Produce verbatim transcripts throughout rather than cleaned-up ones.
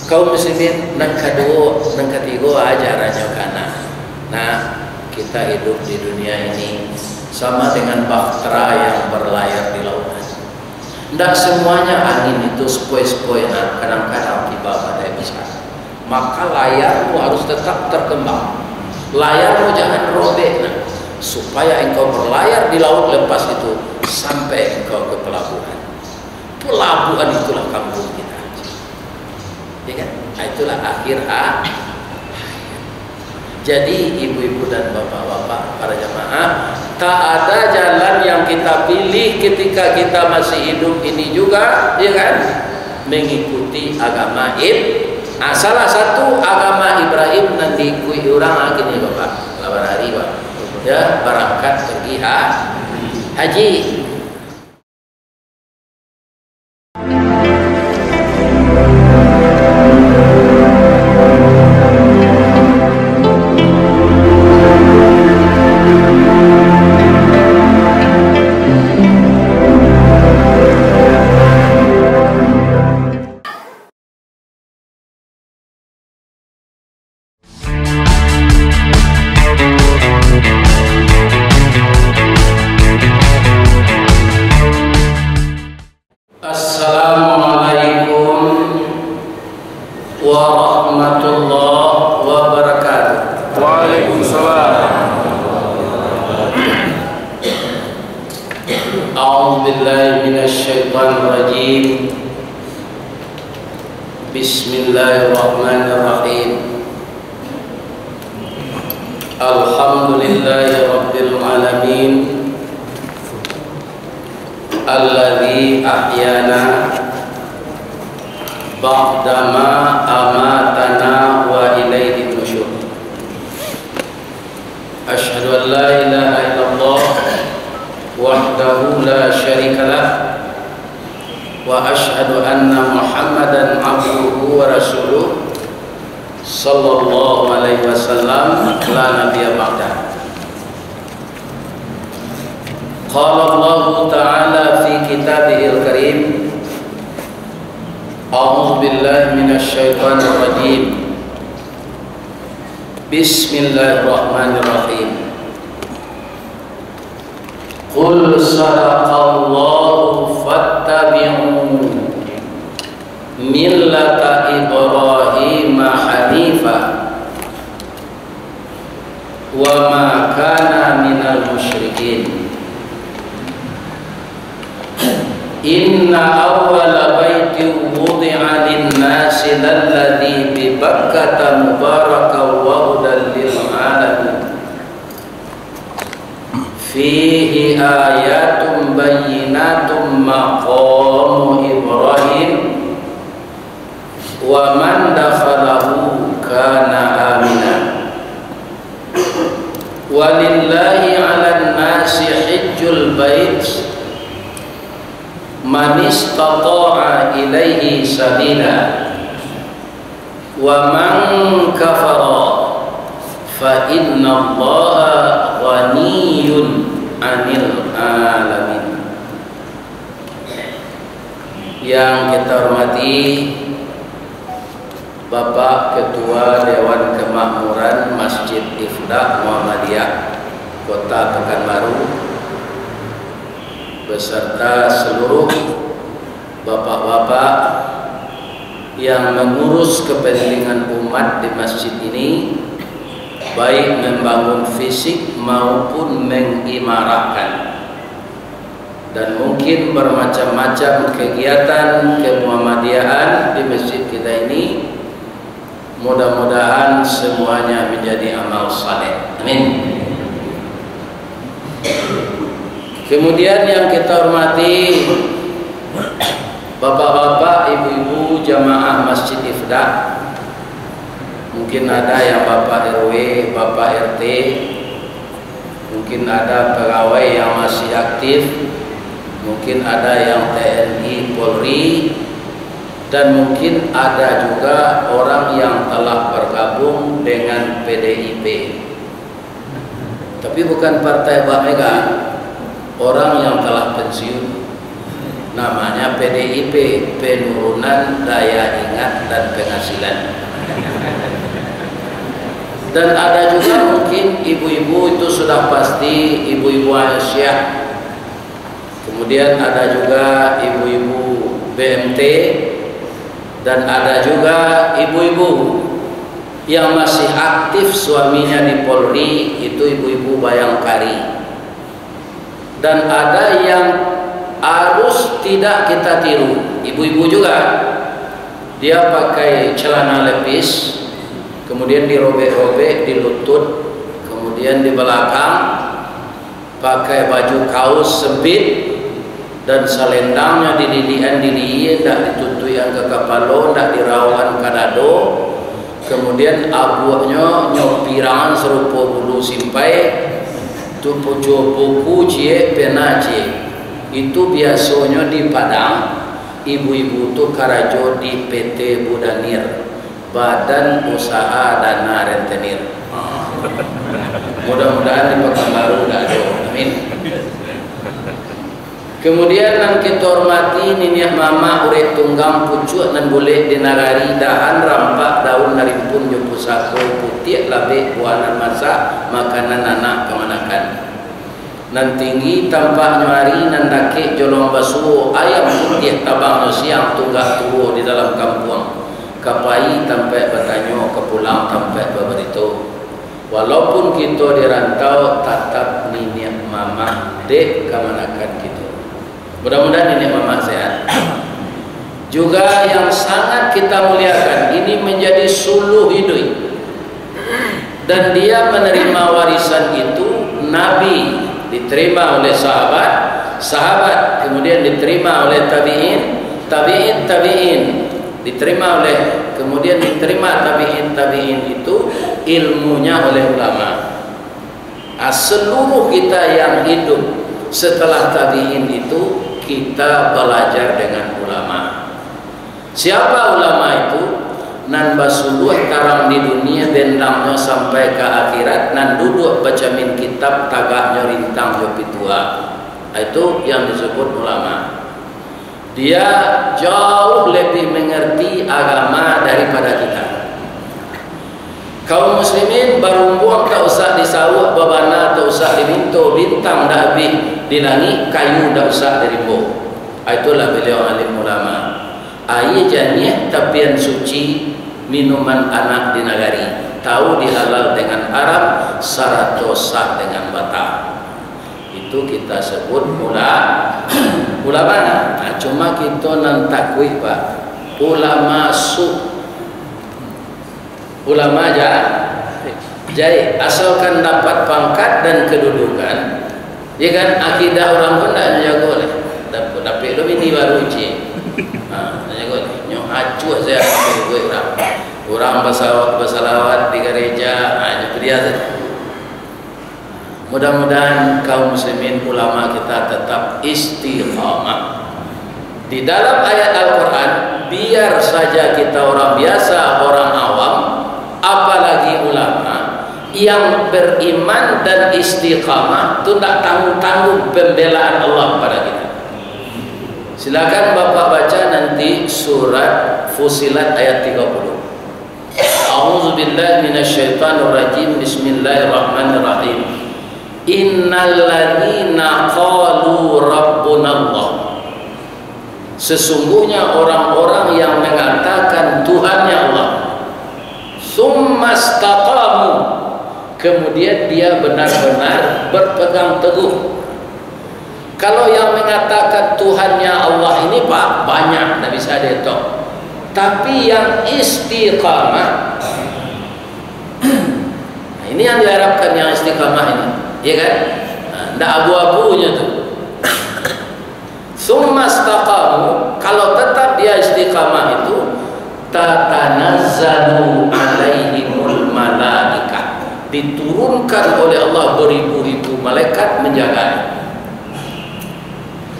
Kaum muslimin, nan kaduo, nan katigo, ajarannyo ka anak. Nah, kita hidup di dunia ini sama dengan bahtera yang berlayar di lautan. Ndak semuanya angin itu sepoi-sepoi, nah, kadang-kadang tiba badai besar. Maka layar tu harus tetap terkembang. Layar tu jangan robek, nah, supaya engkau berlayar di laut lepas itu sampai engkau ke pelabuhan. Pelabuhan itulah kampung kita. Ya kan? Nah, itulah akhir ha-, jadi, ibu-ibu dan bapak-bapak, para jamaah, tak ada jalan yang kita pilih ketika kita masih hidup ini juga, ya kan? Mengikuti agama Ib-, ah, salah satu agama Ibrahim nan diikuti urang, ah, kini, Bapak, lawan hari, Pak. Ya, berangkat pergi ha-, haji. Assalamualaikum warahmatullahi wabarakatuh. Waalaikumsalam. A'udzubillahi minasyaitonirrajim. Bismillahirrahmanirrahim. Alhamdulillahirabbil alamin. Alladzi ahyana ba'dama amatana wa ilaihin nusyur. Asyhadu an la ilaha illallah wahdahu la syarikalah, wa asyhadu anna Muhammadan abduhu wa rasuluh, sallallahu alaihi wasallam, la nabiyya ba'dah. Qala Allahu ta'ala fi kitabihil karim, a'udzu billahi minasyaitonir rajim. Bismillahirrahmanirrahim. Qul sadaqallahu fattabi'u millata Ibrahima hanifa wa ma kana minal musyrikin. Inna awwala baitin wudi'a linnasi lalladzi bi Bakkata mubarakan wa hudan lil alamin. Fihi ayatun bayyinatun maqamu Ibrahim. Wa man dakhalahu kana amina. Walillahi 'alan nasi hijjul bait man istata'a ilaihi sabila. Wa man kafara fa innallaha ghaniyyun 'anil 'alamin. Yang kita hormati Bapak Ketua Dewan Kemakmuran Masjid Ifdah Muhammadiyah Kota Pekanbaru, beserta seluruh bapak-bapak yang mengurus kepentingan umat di masjid ini, baik membangun fisik maupun mengimarahkan. Dan mungkin bermacam-macam kegiatan kemuhammadiyaan di masjid kita ini. Mudah-mudahan semuanya menjadi amal saleh. Amin. Kemudian yang kita hormati bapak-bapak, ibu-ibu jamaah Masjid Ifdah, mungkin ada yang Bapak R W, Bapak R T, mungkin ada pegawai yang masih aktif, mungkin ada yang T N I, Polri, dan mungkin ada juga orang yang telah bergabung dengan P D I P. Tapi bukan partai Bang Mega, orang yang telah pensiun. Namanya P D I P, penurunan daya ingat dan penghasilan. Dan ada juga mungkin ibu-ibu, itu sudah pasti ibu-ibu Aisyah. Kemudian ada juga ibu-ibu B M T, dan ada juga ibu-ibu yang masih aktif suaminya di Polri, itu ibu-ibu Bayangkari. Dan ada yang harus tidak kita tiru, ibu-ibu juga. Dia pakai celana lepis, kemudian dirobek-robek di lutut, kemudian di belakang, pakai baju kaos sempit, dan salendangnya dililian di lihia, ndak ditutuikan ka kapalo, ndak diraokan ka dado. Kemudian abuaknyo nyo pirangan sarupo bulu simpai, tu pucuak buku ciek, pena ciek. Itu biasonyo di Padang, ibu-ibu tu karajo di P T Budanir, Badan Usaha Dana Rentenir. Mudah-mudahan di Pekanbaru ndak ado. Amin. Kemudian nan kito hormati niniak mamak urek tunggang pucuak nan bulek di nagari, dahan rampak daun narimpun jo pusako, putiak labek buah nan masak, makanan anak kamanakan. Nan tinggi tampaknyo ari, nan dakek jolong basuo, ayam putiah tabangnyo siang, tunggak tuo di dalam kampuang, ka pai tampaik batanyo, ka pulang tampaik babarito. Walaupun kito di rantau, tatap niniak mamak dek kamanakan kito. Mudah-mudahan niniak mamak sehat. Juga yang sangat kita muliakan, ini menjadi suluh iduik. Dan dia menerima warisan itu, Nabi diterima oleh sahabat, sahabat kemudian diterima oleh tabi'in, tabi'in tabi'in diterima oleh, kemudian diterima tabi'in tabi'in itu ilmunya oleh ulama. Ah, seluruh kita yang hidup setelah tabi'in itu, kita belajar dengan ulama. Siapa ulama itu? Nan basuluah tarang di dunia, bendangnyo sampai ka akhirat, nan duduak bacamin kitab, tagaknyo rintang jo pitua. Itu yang disebut ulama. Dia jauh lebih mengerti agama daripada kita. Kaum muslimin, barumbuang tak usah disauak, babana tak usah diminto, bintang dak abih di langik, kayu dak usah dirimbo. Ah, itulah beliau alim ulama. Aia janiah tapian suci, minuman anak di nagari, tahu di halal dengan haram, sarato sah dengan batal. Itu kita sebut ula-, ulama. Nah, cuma kito nan takuik, Pak. Ulama su-, ulama ja-, jahek. Asalkan dapat pangkat dan kedudukan, ya kan, akidah urang pun ndak nyo jago lai. Dap-, dapek lo bini baru ciek. Ha, ndak jago lai. Nyo acuah sajo buek urang. Urang basalawat, basalawat di gareja, ha, nyo padiah sajo. Mudah-mudahan kaum muslimin, ulama kita tetap istiqamah. Di dalam ayat Al-Quran, biar saja kita orang biasa, orang awam, apalagi ulama, yang beriman dan istiqamah, tu ndak tanggung-tanggung pembelaan Allah kepada kita. Silakan Bapak baca nanti surat Fusilat ayat tiga puluh. A'udzubillahi minasyaitonirrajim. Bismillahirrahmanirrahim. Innalladzina qalu rabbunallah. Sesungguhnya orang-orang yang mengatakan Tuhannya Allah, tsumma istaqamu, kemudian dia benar-benar berpegang teguh. Kalau yang mengatakan Tuhannya Allah ini, Pak, banyak, ndak bisa dihitung. Tapi yang istiqamah, nah, ini yang diharapkan, yang istiqamah ini, ya kan? Nah, ndak abu-abunyo tu. Tsumma istaqamu, kalau tetap dia istiqamah itu, tatanazzalu alaihimul malaikah, diturunkan oleh Allah beribu-ribu malaikat menjaganya.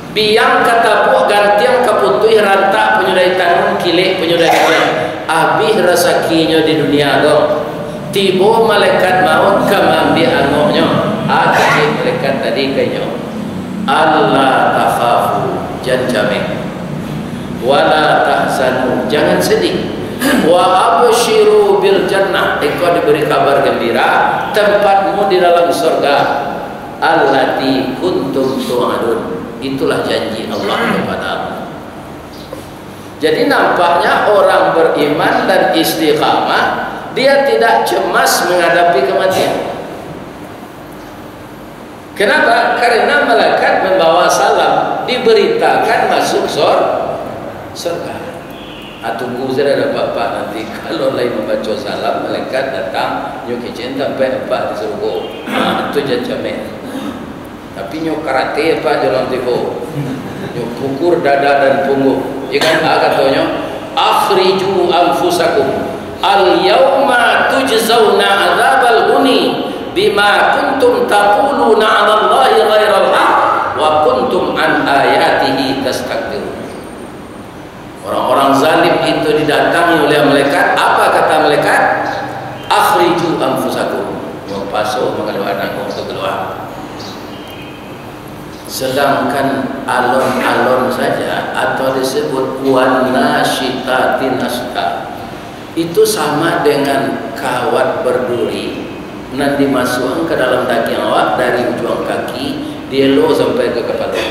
Piang ka tabuak, gantiang ka putuih, rantak punyo dari tanun, kilek punyo dari bulan, abih rasakinyo di dunia ko. Tibo malaikat maut ka maambiak angoknyo, ah, kecek malaikat tadi ka inyo, "Alla takhafu, Jan cameh. Wala tahzanu, jangan sedih. Wa absyiru bil jannah, engkau diberi kabar gembira, tempatmu di dalam surga. Allati kuntum tu'adun, itulah janji Allah kepada Allah. Jadi, nampaknya orang beriman dan istiqamah, dia tidak cemas menghadapi kematian. Kenapa? Karena malaikat membawa salam, diberitakan masuk sor-, surga. Ah, tunggu saja dah, Pak, Pak, nanti kalau lai mambaco salam, malaikat datang, nyo kecek tampek Apak di surga. Ah, tu jan cameh. Tapi nyo karate Apak jalan tibo. Nyo pukul dada dan punggung. Ya kan, ah, katonyo, "Akhriju anfusakum. Al-yauma tujzauna adzabal huni bima kuntum taquluna 'alallahi ghairal haq wa kuntum an ayatihi tastakbirun." Orang-orang zalim itu didatangi oleh malaikat. Apa kata malaikat? "Akhriju anfusakum." Nyo paso mangaluakan angkau tu kalua. Sedangkan alon-alon saja, atau disebut wan nasyitati nashta, itu sama dengan kawat berduri nan dimasukkan ke dalam daging awak dari ujuang kaki, dielo sampai ke kapalo.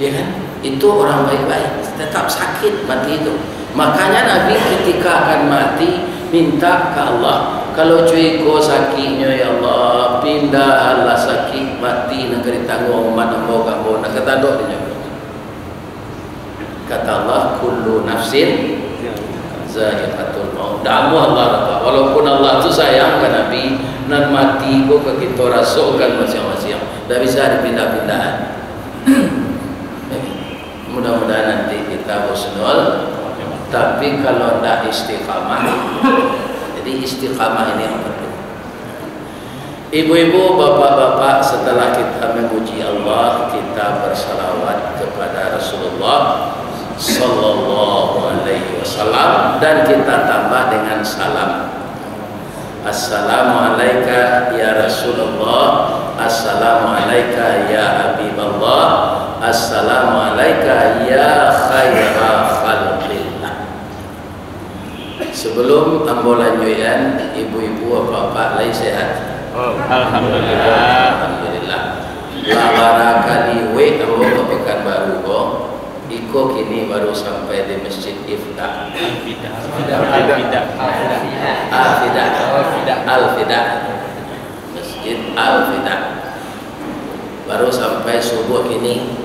Ya kan? Itu orang baik-baik, tetap sakit mati itu. Makanya Nabi ketika akan mati, minta ke Allah, "Kalau cuy ko sakiknyo, ya Allah, pindahanlah sakik mati nan ka ditangguang umat ambo ka ambo, nan ka tandok dinyo." Kata Allah, "Kullu nafsin zaiqatul maut." Damu Allah, walaupun Allah tu sayang ka Nabi, nan mati ko ka kito rasokan masiang-masiang, ndak bisa dipindah-pindahan. Mudah-mudahan nanti kita husnul, tapi kalau ndak istiqamah, jadi istiqamah ini yang penting. Ibu-ibu, bapak-bapak, setelah kita memuji Allah, kita bersalawat kepada Rasulullah sallallahu alaihi wasallam dan kita tambah dengan salam. Assalamu alaika ya Rasulullah, assalamu alaika ya Habiballah, assalamu alaika ya khaira khalqillah. Sebelum ambo lanjuikan, ibu-ibu, bapak-bapak, lai sehat? Alhamdulillah. Alhamdulillah. Lah bara kali wek ambo ka Pekanbaru ko, iko kini baru sampai di Masjid Ifta. Al-Fida. Al-Fida. Al-Fida. Al-Fida. Masjid Al-Fida. Baru sampai subuh kini.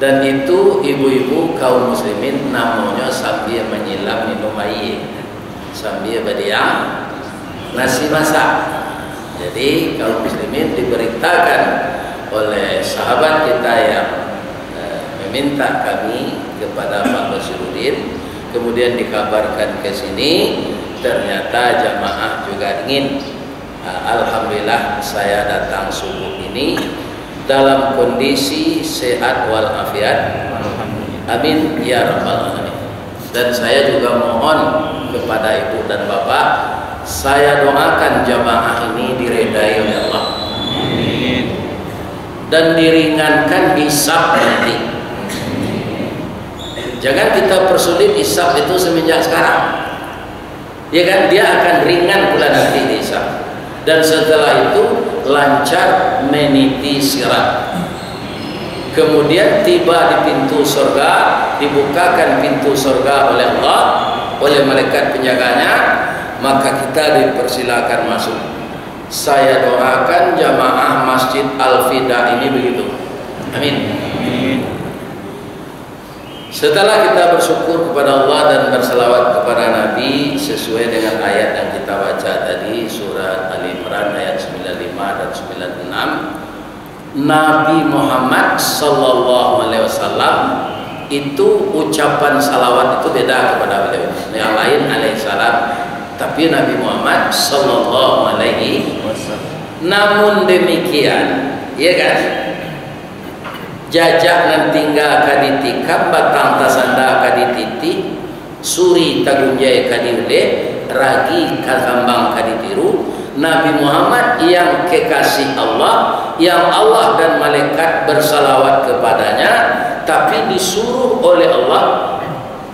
Dan itu ibu-ibu kaum muslimin namonyo sambia manyilam minum aia, sambia badiam nasi masak. Jadi, kaum muslimin diberitakan oleh sahabat kita yang, eh, meminta kami kepada Pak Basiruddin, kemudian dikabarkan ke sini, ternyata jamaah juga ingin. Ah, alhamdulillah, saya datang subuh ini dalam kondisi sehat walafiat. Amin ya rabbal alamin. Dan saya juga mohon kepada ibu dan bapak, saya doakan jamaah ini diredai oleh Allah. Amin. Dan diringankan hisab nanti. Jangan kita persulit hisab itu semenjak sekarang. Ya kan, dia akan ringan pula nanti dihisab. Dan setelah itu, lancar meniti sirat. Kemudian tiba di pintu surga, dibukakan pintu surga oleh Allah, oleh malaikat penjaganya, maka kita dipersilakan masuk. Saya doakan jamaah Masjid Al-Fida ini begitu. Amin. Setelah kita bersyukur kepada Allah dan bersalawat kepada Nabi sesuai dengan ayat yang kita baca tadi, surat Ali Imran ayat sembilan lima dan sembilan enam, Nabi Muhammad sallallahu alaihi wasallam itu ucapan salawat itu beda kepada beliau. Yang lain alaihissalam, tapi Nabi Muhammad sallallahu alaihi wasallam. Namun demikian, ya kan? Jajak nan tingga ka ditikam, batang tasanda ka dititi, suri tagunjai ka diulek, ragi ka kambang ka ditiru, Nabi Muhammad yang kekasih Allah, yang Allah dan malaikat bersalawat kepadanya, tapi disuruh oleh Allah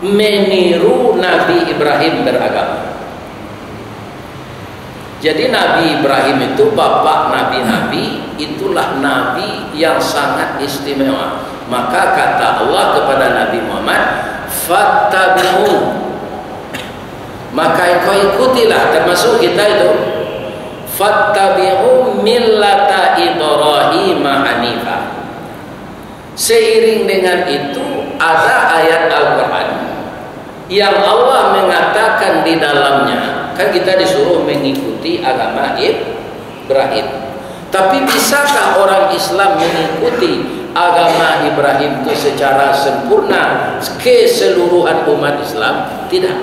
meniru Nabi Ibrahim beragama. Jadi, Nabi Ibrahim itu bapak nabi-nabi, itulah nabi yang sangat istimewa. Maka kata Allah kepada Nabi Muhammad, "Fattabi'u." Maka engkau ikutilah, termasuk kita itu. "Fattabi'u millata Ibrahim hanifa." Seiring dengan itu, ada ayat Al-Quran yang Allah mengatakan di dalamnya, kan kita disuruh mengikuti agama Ibrahim. Tapi, bisakah orang Islam mengikuti agama Ibrahim itu secara sempurna, keseluruhan umat Islam? Tidak.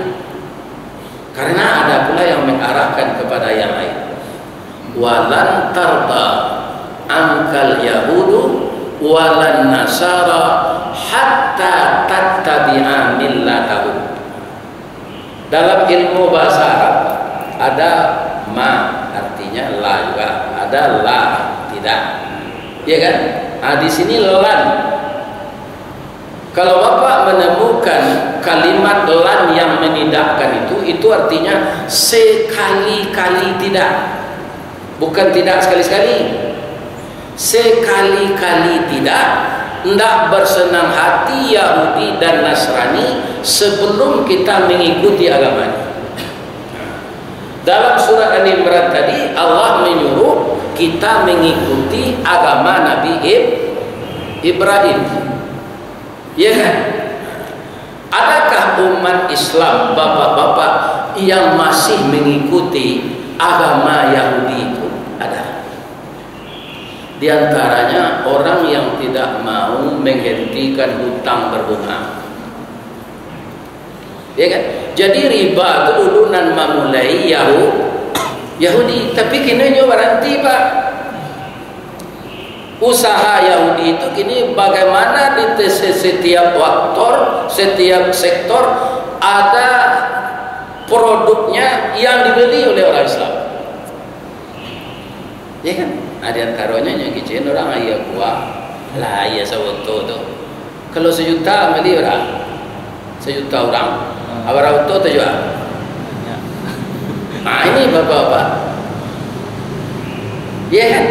Karena ada pula yang mengarahkan kepada yang lain. "Walan tarda angkal yahudu walan nasara hatta tattabi'a millatahum." Dalam ilmu bahasa Arab, ada ma, artinya la juga, ada la, tidak. Ya kan? Nah, di sini lan. Kalau Bapak menemukan kalimat lan yang menidakkan itu, itu artinya sekali-kali tidak. Bukan tidak sekali-sekali. Sekali-kali tidak, ndak bersenang hati Yahudi dan Nasrani sebelum kita mengikuti agamanya. Dalam surat Ali Imran tadi, Allah menyuruh kita mengikuti agama Nabi Ib-, Ibrahim. Ya kan? Adakah umat Islam, bapak-bapak, yang masih mengikuti agama Yahudi itu? Ada. Di antaranya orang yang tidak mau menghentikan hutang berbunga. Ya kan? Jadi, riba tu dulu nan mamulai Yahu-, Yahudi, tapi kini nyo baranti, Pak. Usaha Yahudi itu kini bagaimana di te-, se-, setiap waktor, setiap sektor ada produknya yang dibeli oleh orang Islam. Ya kan? Nah, di antaronyo nyo kicen orang aia buah. Lah, aia saboto tu. Kalau sajuta bali bara? Sajuta urang. Hmm. Bara oto tajua? Banyak. Nah, ini bapak-bapak. Ya kan?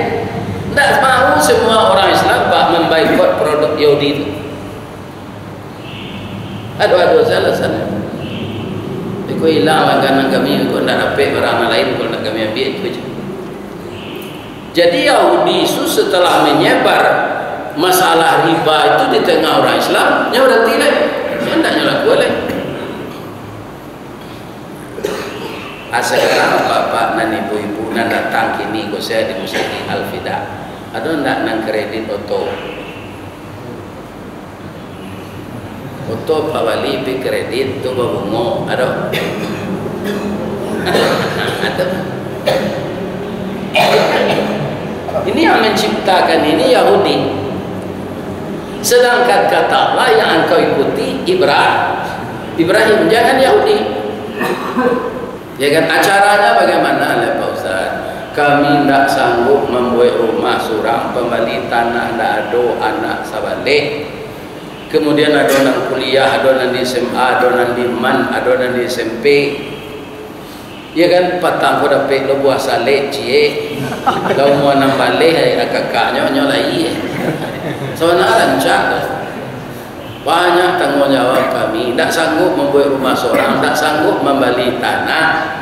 Ndak mau semua orang Islam ba-, memboikot produk Yahudi itu. Aduh, aduh, salah, salah. Iko ilang langganan kami, iko ndak dapek barang nan lain, iko ndak kami ambiak, itu aja. Jadi, Yahudi itu setelah menyebar masalah riba itu di tengah orang Islam, nyo baranti lai. Nyo ndak nyo lakukan lai. Ah, sakarang bapak nan ibu-ibu nan datang kini ko saya di Musajik Al-Fida. Ado ndak nan kredit oto? Oto Pak Wali pi kredit tu babungo, ado? Ado. Ini yang menciptakan ini Yahudi. Sedangkan kata Allah yang engkau ikuti Ibra-, Ibrahim, jangan Yahudi. Ya kan, acaranya bagaimana lah, Pak Ustaz? Kami ndak sanggup mambuek rumah surang, pambali tanah ndak ado, anak sabaleh. Kemudian ado nan kuliah, ado nan di S M A, ado nan di man, ado nan di S M P. Ya kan, patang ko dapek lo buah salek ciek. Lah umua anam baleh, akakaknyo, nyo lai. Sabananyo rancak. Banyak tangguang jawab kami, ndak sanggup mambuek rumah surang, ndak sanggup mambali tanah.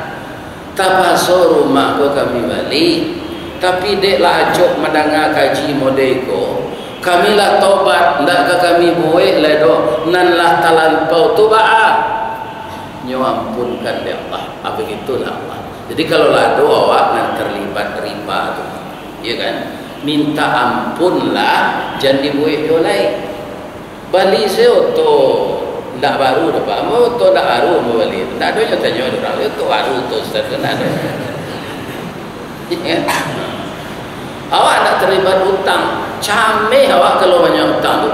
Tapaso rumah ko kami bali, tapi dek lah acok mandanga kaji model ko, kami lah tobat, ndak ka kami buek lai doh, nan lah talampau tu baa? Nyo ampunkan dek Allah. Ah, begitulah Allah. Jadi, kalau lah ado awak nan terlibat riba tu, ya kan, minta ampunlah, jan dibuek juo lai. Bali se oto ndak baru doh, Pak. Oto ndak baru mambali. Ndak ado nyo tanyo dek urang, "Oto baru tu, Ustaz?" Tu ndak ado. Awak ndak terlibat utang. Cameh awak kalau banyak utang tu.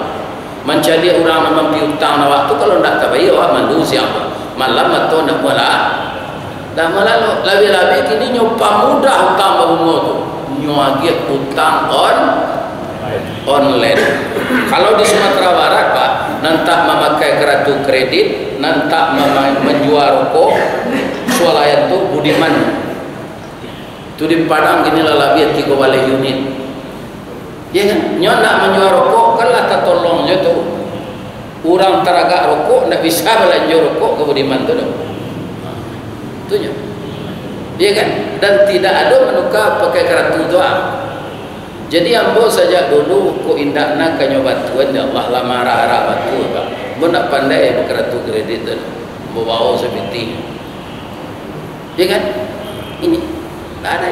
Mancaliak urang nan mampi utang awak tu, kalau ndak tabayia awak malu siang tu. Malam mato ndak bualah. Lah malalu, labiah-labiah kini nyo pamudah utang babungo tu. Nyo agiah utang on-, online. Kalau di Sumatera Barat, Pak, nan tak mamakai karatu kredit, nan tak mama-, manjua rokok, sualayan tu budiman. Tu di Padang kini lah labiah tigo baleh unit. Ya kan? Nyo nak manjua rokok, kan lah tatolong jo tu. Urang taragak rokok, ndak bisa balanjo rokok ka budiman tu doh. Tu nyo. Ya kan? Dan tidak ado manuka pakai karatu tu, ah. Jadi ambo sajak dulu, kok indak nak kanyo batuan, ya Allah, lah marah-arah batua, Pak. Ambo ndak pandai bakaratu kredit tu. Ambo bao sapiti. Ya kan? Ini, ndak ada.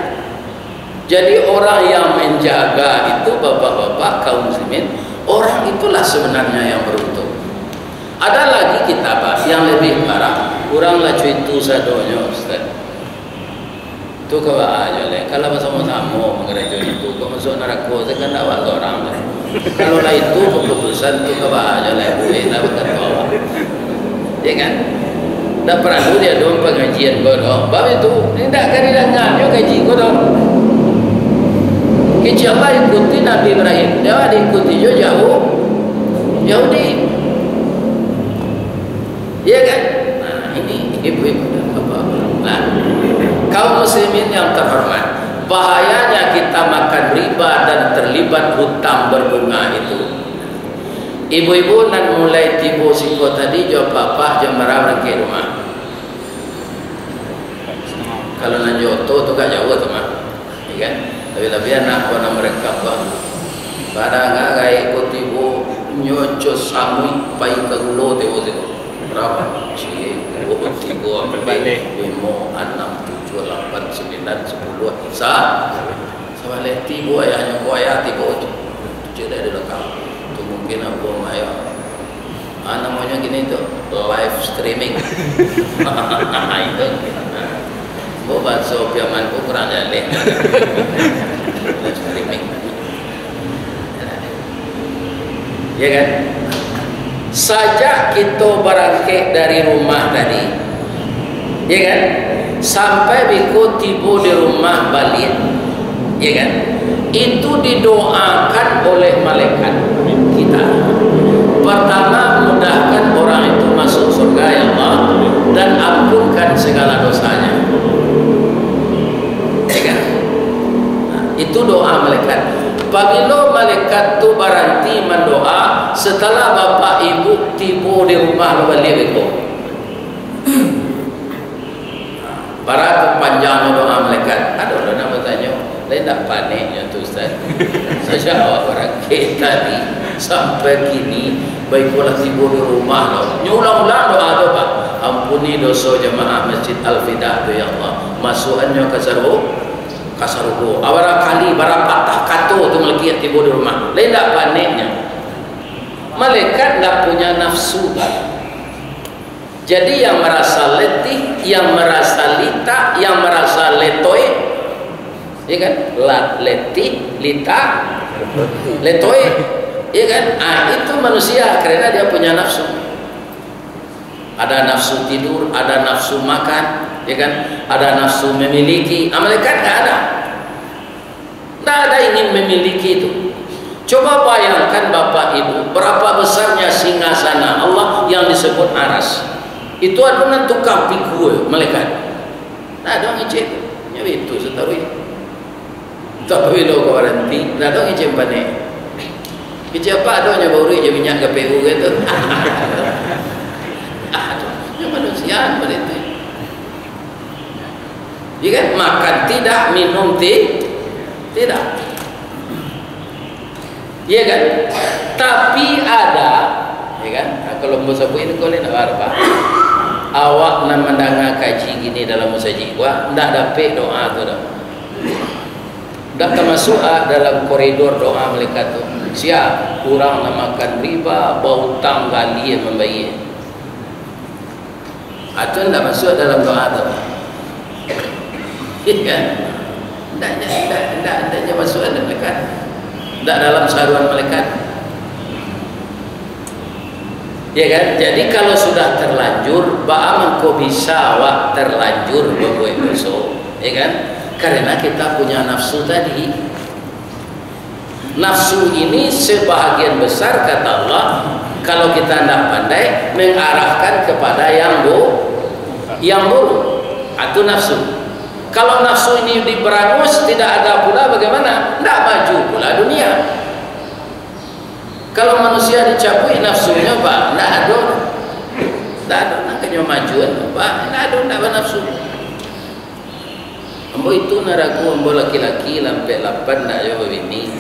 Jadi, orang yang menjaga itu, bapak-bapak, kaum muslimin, orang itulah sebenarnya yang beruntung. Ada lagi kita, Pak, yang lebih parah. Urang lah cuitu sadonyo, Ustaz. Tu ka baa jo lai. Kalau basamo-samo mangarajo itu, kok masuak narako, tu kan awak sorang tu. Kalau lah itu keputusan tu, ka baa jo lai, buek lah bakato awak. Ya kan? Ndak paralu diadokan pangajian ko doh. Bab itu, indak ka didanganyo kaji ko doh. Kecek Allah ikuti Nabi Ibrahim. Dia diikuti jo jauh Yahudi. Iya kan? Nah, ini ibu-ibu dan bapak-bapak. Nah, kaum muslimin yang terhormat, bahayanya kita makan riba dan terlibat hutang berbunga itu. Ibu-ibu nan mulai tibo siko tadi, jo apak-apak, jo marah barangkek rumah. Kalau nan jo oto tu agak jauah tu mah, ya kan? Labiah-labiah anak ko nan marekam ko. Padahal gaek ko tibo, nyo co samuik pai ka gulo tibo siko. Bara? Ciek, duo, tigo, ampek, limo, anam, tujuah, lapan, sambilan, sapuluah, sa-, sabaleh tibo ayahnyo ko, ayah tibo tu. Cek dari balakang. Tu mungkin apo, mak, yo. Ah, namonyo kini tu, live streaming. Itu. Bo bahaso Piaman ko kurang jaleh. Live streaming. Ya kan? Sajak kito barangkek dari rumah tadi, ya kan? Sampai beko tibo di rumah baliak, ya kan? Itu didoakan oleh malaikat kita. Pertama, mudahkan orang itu masuk surga, ya Allah, dan ampunkan segala dosanya. Ya kan? Nah, itu doa malaikat. Pabilo malaikat tu baranti mandoa, setelah bapak ibu tibo di rumah lo baliak beko. Bara tu panjangnyo doa malaikat? Ado lah nak batanyo, lai ndak panek nyo tu, Ustaz? Sajak awak barangkek tadi sampai kini, baiko lah tibo di rumah lo. Nyo ulang-ulang doa tu, Pak. Ampuni doso jamaah Masjid Al-Fidah tu, ya Allah. Masuakannyo ka saru-, ka sarugo. Bara kali, bara patah kato tu malaikat tibo di rumah. Lai ndak paneknyo. Malaikat ndak punya nafsu, Pak. Jadi, yang marasa letih, yang marasa litak, yang marasa letoy, ya kan? La-, letih, litak, letoy, ya kan? Ah, itu manusia karena dia punya nafsu. Ada nafsu tidur, ada nafsu makan, ya kan? Ada nafsu memiliki. Ah, malaikat nggak ada. Ndak ada ingin memiliki itu. Coba bayangkan, Bapak Ibu, berapa besarnya singgasana Allah yang disebut Aras. Itu ado nan tukang pikua malaikat. Ndak ado ngecek. Nyo itu sataruih. Tapi lo ka baranti, ndak ado ngecek panek. Kecek apak ado nyo baurek jo minyak ka P U gitu. Aduh, nyo manusia pado itu. Ya kan? Makan tidak, minum ti-, tidak. Ya kan? Tapi ada, ya kan? Nah, kalau ambo sabuik ko lai ndak bara, Pak. Awak nan mandanga kaji kini dalam musajik, wah, ndak dapek doa tu doh. Ndak tamasuak, ah, dalam koridor doa malaikat tu. Sia? Urang nan makan riba, bautang, galieh mambayia. Ah, tu ndak masuak dalam doa tu. Iya kan? Ndak, ndak, ndak, ndak, ndak masuak dalam malaikat. Ndak dalam saruan malaikat. Ya kan? Jadi, kalau sudah terlanjur, baa mangko bisa awak terlanjur babuek doso? Ya kan? Karena kita punya nafsu tadi. Nafsu ini sebahagian besar, kata Allah, kalau kita ndak pandai, mengarahkan kepada yang bu-, yang buruk. Itu nafsu. Kalau nafsu ini diberangus, tidak ada pula, bagaimana? Ndak maju pula dunia. Kalau manusia dicabuik nafsunyo, bah, ndak ado. Ndak ado, ndak kanyo majuan, bah, ndak ado, ndak banafsu. Ambo itu narago, ambo laki-laki lampek lapan ndak yo babini.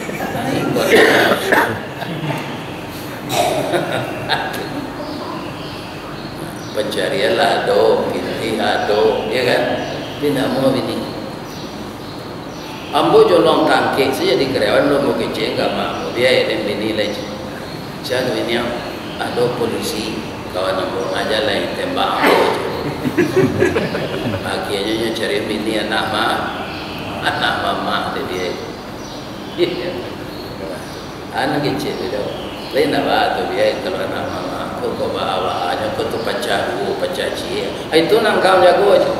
Pancarian lah ado, pitih ado, ya kan? Tapi ndak mau babini. Ambo jolong tangkek sajo di karyawan, lo mau kecek ka mak ambo, biaik den bini lai. Sia tu bini, ado polisi, kawan ambo, aja lai tembak ambo. Akhirnyo nyo cari bini anak ma-, anak mamak dek dia. Anu kecek tu, lain ndak baa tu, biaik kalau anak mamak, ko, ko baa-baa nyo, ko tu pacah duo, pacah ciek. Itu nan kau jago aja.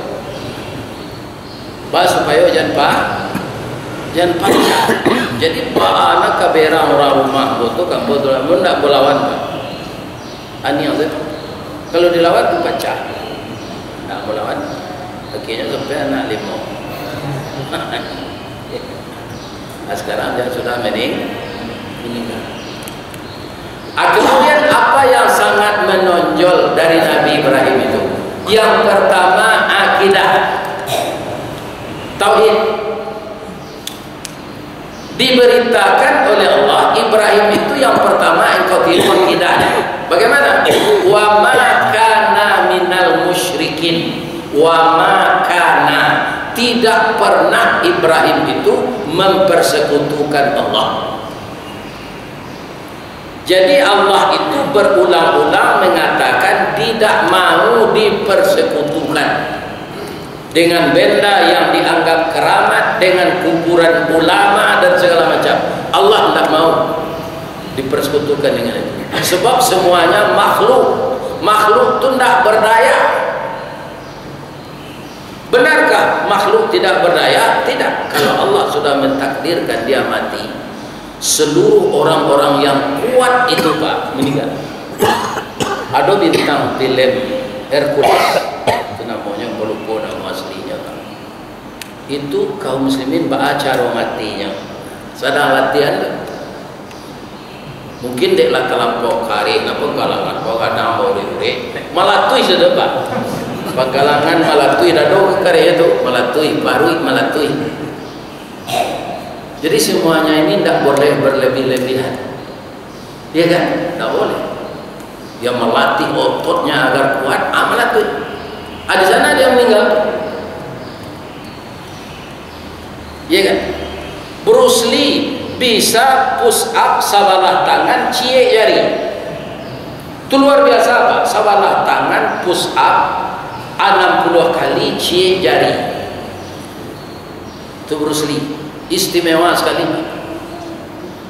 Bah, supayo jan pa-, jan pacah. Jadi, baa nak ka berang urang rumah ko tu, ka ambo tu, ambo ndak balawan, bah. Aniang tu. Kalau dilawan tu pacah. Ndak balawan. Akhirnyo sampai anak limo. Nah, sekarang dia sudah mening-, meninggal. Ah, kemudian apa yang sangat menonjol dari Nabi Ibrahim itu? Yang pertama, akidah. Tauhid. Diberitakan oleh Allah, Ibrahim itu yang pertama engkau tiru akidahnya. Bagaimana? Wa ma kana minal musyrikin. Wa ma kana. Tidak pernah Ibrahim itu mempersekutukan Allah. Jadi, Allah itu berulang-ulang mengatakan tidak mau dipersekutukan dengan benda yang dianggap keramat, dengan kuburan ulama dan segala macam. Allah tidak mau dipersekutukan dengan itu. Sebab semuanya makhluk. Makhluk tu ndak berdaya. Benarkah makhluk tidak berdaya? Tidak. Kalau Allah sudah mentakdirkan dia mati, seluruh orang-orang yang kuat itu, Pak, meninggal. Ado bintang film Hercules, itu namonyo, ambo lupo namo aslinyo, Pak. Itu kaum muslimin baa caro matinyo? Sadang latihan tu. Mungkin dek lah talampau kareh, napa, panggalangan, bagadang, baurek-urek, malatuih sudah, Pak. Panggalangan malatuih, dado kareh tu malatuih, paruik malatuih. Jadi, semuanya ini ndak boleh berlebih-lebihan. Iya kan? Ndak boleh. Dia melatih ototnya agar kuat, ah, malatuih. Ah, di sana dia meninggal. Iya kan? Bruce Lee bisa push up sabalah tangan ciek jari. Itu luar biasa, Pak. Sabalah tangan push up anam puluah kali ciek jari. Itu Bruce Lee. Istimewa sekali, Pak.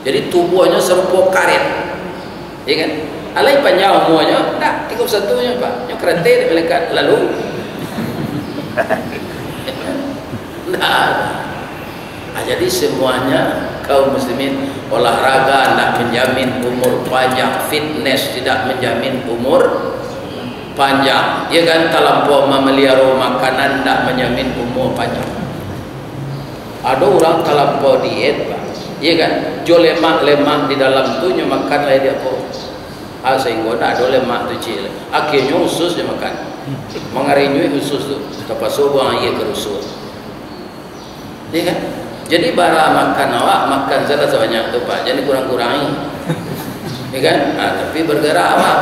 Jadi, tubuhnya serupa karet. Ya kan? Alai panjang umuanyo, ndak, tigo puluah satu nyo, Pak. Nyo karate dek malaikat. Lalu? Ndak. Ah, jadi semuanya kaum muslimin, olahraga ndak menjamin umur panjang, fitness tidak menjamin umur panjang. Ya kan, talampau mamaliharo makanan ndak menjamin umur panjang. Ado urang talampau diet, Pak. Iya kan? Jo lemak-lemak di dalam tu nyo makan lai di apo? Ah, sahinggo ndak ado lemak tu ciek lai. Akhirnyo usus nyo makan. Mangarinyuik usus tu. Tapaso buang aia ka rusuah. Iya kan? Jadi bara makan awak, makan salah sabanyak tu, Pak. Jan dikurang-kurangi. Iya kan? Ah, tapi bergerak awak.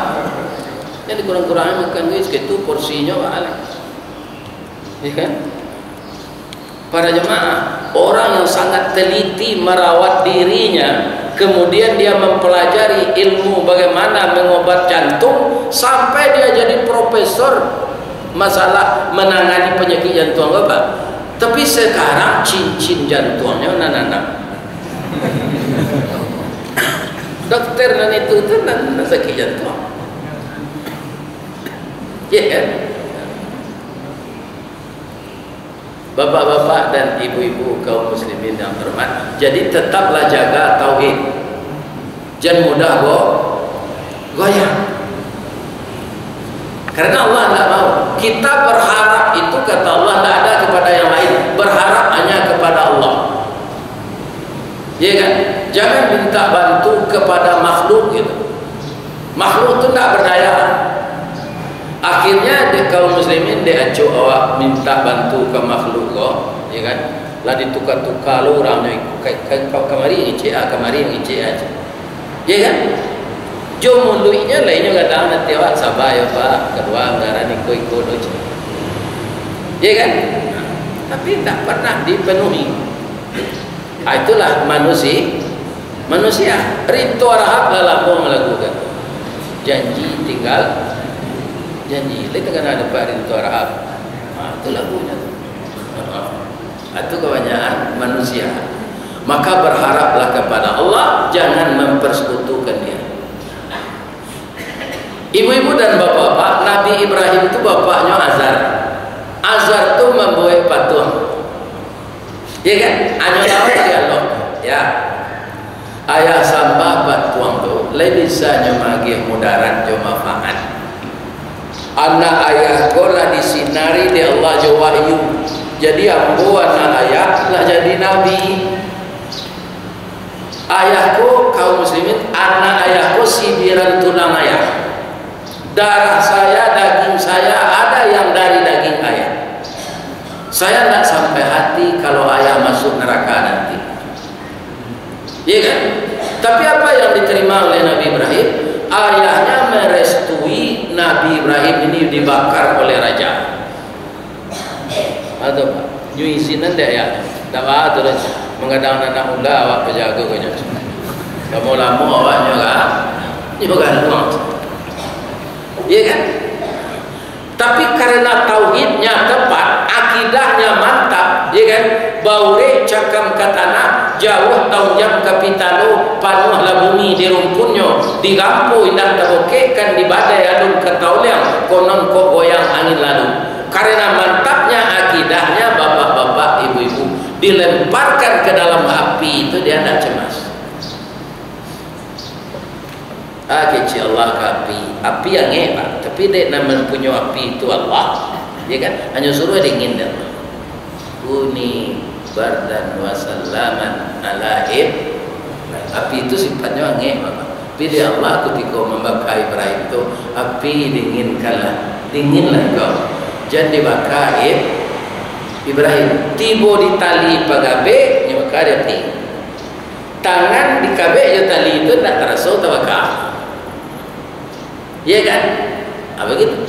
Jan dikurang-kurangi makan duit, sakitu porsinyo, Pak. Iya kan? Para jemaah, orang yang sangat teliti merawat dirinya, kemudian dia mempelajari ilmu bagaimana mengobat jantung, sampai dia jadi profesor masalah menangani penyakit jantung, Bapak. Tapi sekarang cincin jantungnya nan anak. Dokter nan itu tu nan, nan sakit jantung. Ya kan? Bapak-bapak dan ibu-ibu kaum muslimin yang terhormat, jadi tetaplah jaga tauhid. Jan mudah go-, goyah. Karena Allah ndak mau. Kita berharap itu, kata Allah, ndak ada kepada yang lain. Berharap hanya kepada Allah. Ya kan? Jangan minta bantu kepada makhluk gitu. Makhluk tu ndak berdaya. Akhirnya dek kaum muslimin, dek acok awak minta bantu ka makhluk ko, ya kan? Lah dituka-tuka lo urangnyo, ka-, ka-, ka-, kamari ngicek ah, kamari ngicek ah. Ya kan? Jo muluiknyo lah inyo gadang nanti awak, "Saba yo, Pak, kalua anggaran iko-iko lo," cek. Ya kan? Tapi ndak pernah dipenuhi. Ah, itulah manusi-, manusia. Rinto Rahab lah lamo malakukan. Janji tinggal janji. Lai takana dapat Rinto Rahab. Ah, itulah bunyi tu. Ah, itu kebanyakan manusia. Maka berharaplah kepada Allah, jangan mempersekutukan Dia. Ibu-ibu dan bapak-bapak, Nabi Ibrahim tu bapaknyo Azar. Azar tu mambuek patuang. Ya kan? Anyo lawan dialog. Ya. Ayah sambah patuang tu, lai bisa nyo magiah mudarat jo manfaat. Anak ayah ko lah disinari dek Allah jo wahyu. Jadi ambo anak ayah lah jadi nabi. Ayah ko, kaum muslimin, anak ayah ko sibiran tulang ayah. Darah saya, daging saya, ada yang dari daging ayah. Saya ndak sampai hati kalau ayah masuk neraka nanti. Iya kan? Tapi apa yang diterima oleh Nabi Ibrahim? Ayahnya merestui Nabi Ibrahim ini dibakar oleh raja. Atau, Pak, nyo izinan dek ayah. Ndak baa tu doh. Manggadang anak muda awak pajago ko nyo. Lamo-lamo awak nyo ga-, nyo galuang. Iya kan? Tapi karena tauhidnya tepat, akidahnya mantap, ya kan? Baurek cakam ka tanah, jauah taunjam ka pitalo, panuahlah bumi di rumpunnyo, di gampo indak tabokekkan, di badai alun ka tauliang, konon kok goyang angin lalu. Karena mantapnya akidahnya, bapak-bapak, ibu-ibu, dilemparkan ke dalam api itu dia ndak cemas. Ah, kecek Allah ka api. Api angek, Pak. Tapi dek nan mampunyoi api itu Allah. Ya kan? Hanyo suruah dingin dah. Kuni bardan wa salaman ala Ib-, api itu sifatnyo angek, Pak. Tapi dek Allah kutiko mambaka Ibrahim tu, api dinginkanlah. Dinginlah kau. Jan dibaka Ib-, Ibrahim. Tibo di tali pagabek, nyo baka di api. Tangan dikabek jo tali tu ndak taraso tabaka. Iya kan? Ah, begitu.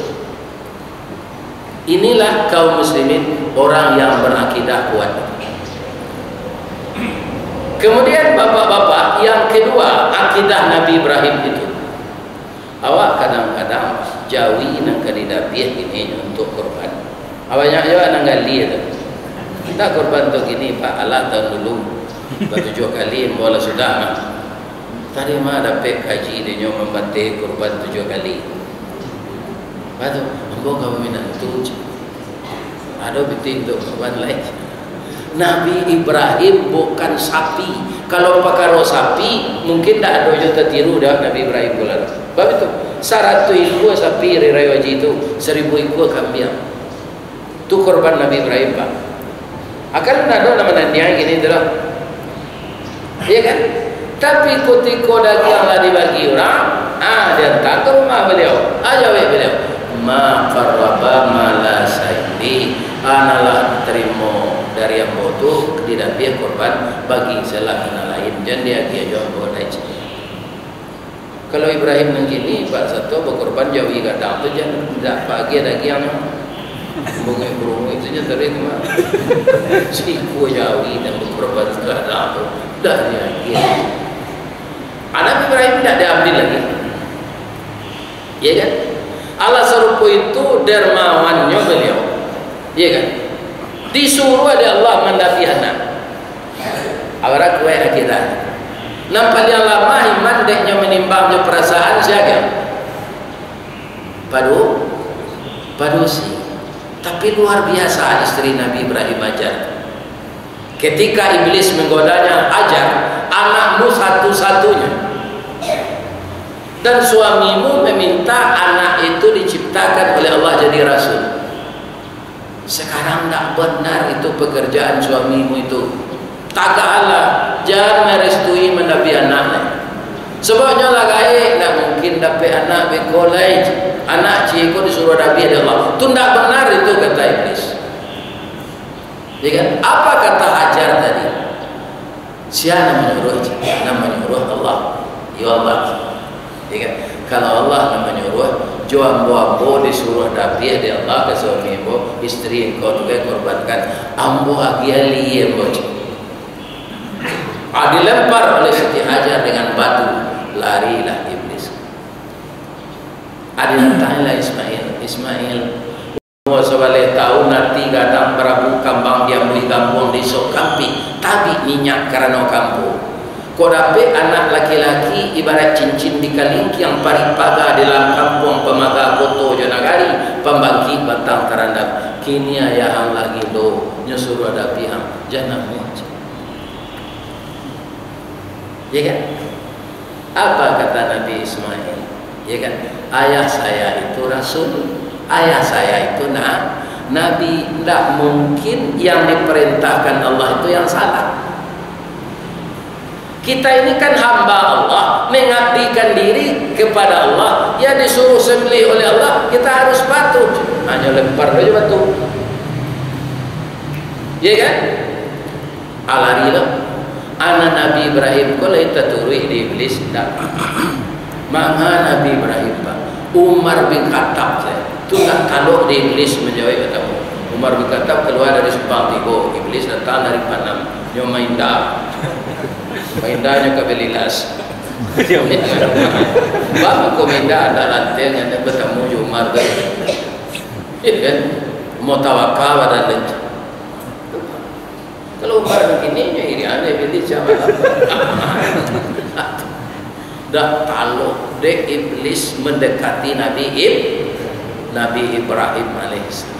Inilah kaum muslimin, orang yang berakidah kuat. Kemudian bapak-bapak, yang kedua, akidah Nabi Ibrahim itu. Awak kadang-kadang jawi nan ka didabiah kini nyo untuak kurban. Banyak juo nan gali tu. Ndak kurban tu kini, Pak, alah tahun dulu. Batujuah kali, ambo lah sudah mah. Tadi mah dapek kaji dinyo mambateh kurban tujuah kali. Batu, ambo ka minantu, cik. Ado pitih untuak kurban lai. Nabi Ibrahim bukan sapi. Kalau pakaro sapi, mungkin ndak ado jo tatiru dah Nabi Ibrahim tu lah. Sebab itu, saratuih ikua sapi Hari Rayo Haji tu, saribu ikua kambiang. Tu kurban Nabi Ibrahim, Pak. Akan ado nan manandiang kini tu lah. Iya kan? Tapi kutiko dagiang lah dibagi urang, ah, diantar ka rumah baliau. Ah, jawek baliau, "Ma qarraba ma la saili, ah, nan lah tarimo dari ambo tu didabiah kurban, bagi salah nan lain, jan diagiah jo ambo lai." Kalau Ibrahim nan kini, Pak, sato bakurban jawi gadang tu, jan dak baagiah dagiangnyo. Bungai kurunguik tu jan tadi tu mah. Sikua jawi nan bakurban gadang tu, dak diagiah. Anak Ibrahim dak diambil lagi. Iya kan? Alah sarupo itu dermawannyo baliau. Iya kan? Disuruah dek Allah mandabiah anak. Awak kuaik akidah. Nan paliang lamah iman, dek nyo manimbang jo parasaan, sia? Padu-, Padusi. Tapi luar biasa istri Nabi Ibrahim Hajar. Ketika iblis menggodanya, "Hajar, anakmu satu-satunya. Dan suamimu meminta anak itu diciptakan oleh Allah jadi rasul. Sekarang ndak benar itu pekerjaan suamimu itu. Tagaklah, jan marestui manabi anak. Sebabnyo lah gaek, ndak mungkin dapek anak beko lai. Anak ciek ko disuruah dabiah dek Allah." Tu ndak benar itu, kata iblis. Ya kan? Apa kata Hajar tadi? Sia nan manyuruah? Nan manyuruah Allah. Yo Allah. Ya kan? Kalau Allah nan manyuruah, jo ambo-ambo disuruah dabiah dek Allah ka suami ambo, istri engkau tu kan korbankan. Ambo agiah lai ambo. Ah, dilempar oleh Siti Hajar dengan batu, larilah iblis. Ah, didatangilah Ismail. Ismail, umua sabaleh taun, ati gadang barabu kambang, diambuih gambuang di Sokampi, tabik minyak karano kampuang. Kok dapek anak laki-laki ibarat cincin di kalingkiang, parik paga di dalam kampuang, pamaga koto jo nagari, pambangkik batang tarandam. Kini ayah ang lah gilo, nyo suruah dabiah ang, jan namuah. Ya kan? Apa kata Nabi Ismail? Ya kan? "Ayah saya itu rasul, ayah saya itu na-, nabi. Ndak mungkin yang diperintahkan Allah itu yang salah." Kita ini kan hamba Allah, mengabdikan diri kepada Allah, ya disuruh sembelih oleh Allah, kita harus patuh. Hanyo lempar saja batu. Ya kan? Ah, lari lo. Anak Nabi Ibrahim ko lai taturuik di iblis, ndak. Manga Nabi Ibrahim, Pak? Umar bin Khattab sajo. Tu ndak talok di iblis manjawek batamu. Umar bin Khattab kalua dari Simpang Tigo, iblis datang dari Panam. Nyo mainda. Mainda nyo ka Belilas. Bang ko mainda ado lanteng, ado batamu jo Umar tu. Ya kan? Mau tawakal badan tu. Kalau Umar begini, ya iri ane pilih siapa? Dak talok dek iblis mendekati Nabi Ib-, Nabi Ibrahim alaihissalam.